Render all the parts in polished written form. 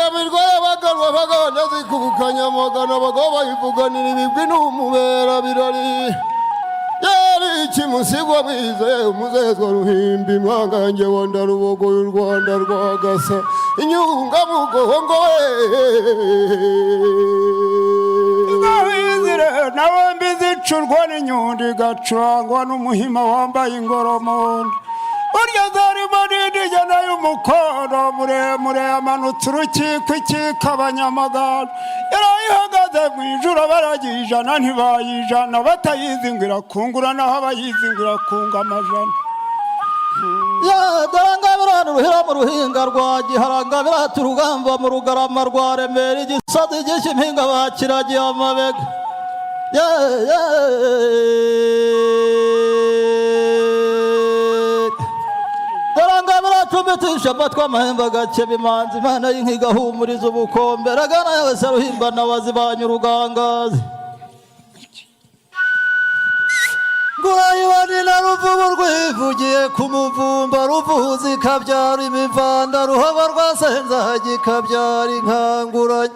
Inyamirwa y'abaganwa bagabanya zikubukanya amagana, abagabo bayivuganira ibigwi n'umubera birari. Yari ikimusigwa mwize umuzezwa ruhimbi, mwangange wa ndarubogo y'u Rwanda rwagasa inyunga mugongo we. Ngawizire nawe mbizicurwa n'inyundo igacurangwa n'umuhima wambaye ingoromondo. Burya zarimo n'indigena y'umukono muremure yamanutse urukiko ikika abanyamagana. Yarayihagaze mu ijuru baragiye ijana ntibayijana, batayizi ngo irakungura, naho abayizi ngo irakunga amajana. Dore ruhira mu ruhinga rwa Giharanga, birata urugamba mu Rugarama rwa Remera, igisozi gishya impinga bakiragiye amabega. Dore ngabira acumbitisha amatwi amahembe agakeba imanzi, Imana y'inka igahumuriza ubukombe, ragana yawe Saruhimba na wazibanye urugangazi. Ngurayibani na Ruvubu rwivugiye ku muvumba, ruvuzi ikabyara imivanda, ruhaba rwa Senzagi ikabyara inkanguranye.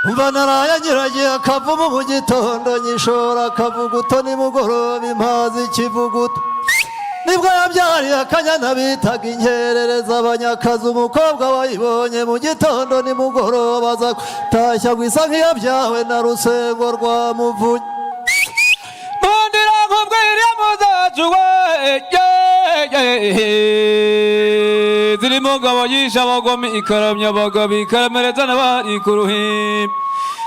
Umva naraye nyiragiye akavumu mu gitondo, nyishora akavuguto nimugoroba impazi ikivuguto. Nibwo yabyariye akanyana bitaga inkerereza abanyakazi, umukobwa wayibonye mu gitondo nimugoroba aza gutashya ngo isa nk'iyabyawe na Rusengo rwa Muvunyi. Mundira nkubwire muzacu we, zirimo ngabo yishe abagome, ikaramya abagabo, ikaremereza n'abari ku ruhimbi.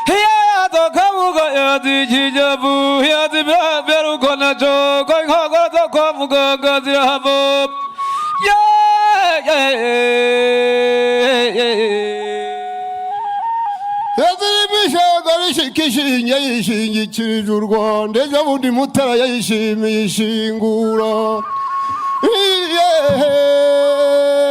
Yazokabuga yazikijavu yazibyaruko na joko, inkongoro zo kwa muganga zirahavoma. Yazirimo ishaga rishikishinge yishingikirije u Rwanda, ejo bundi Mutara yayishimiye ishingura.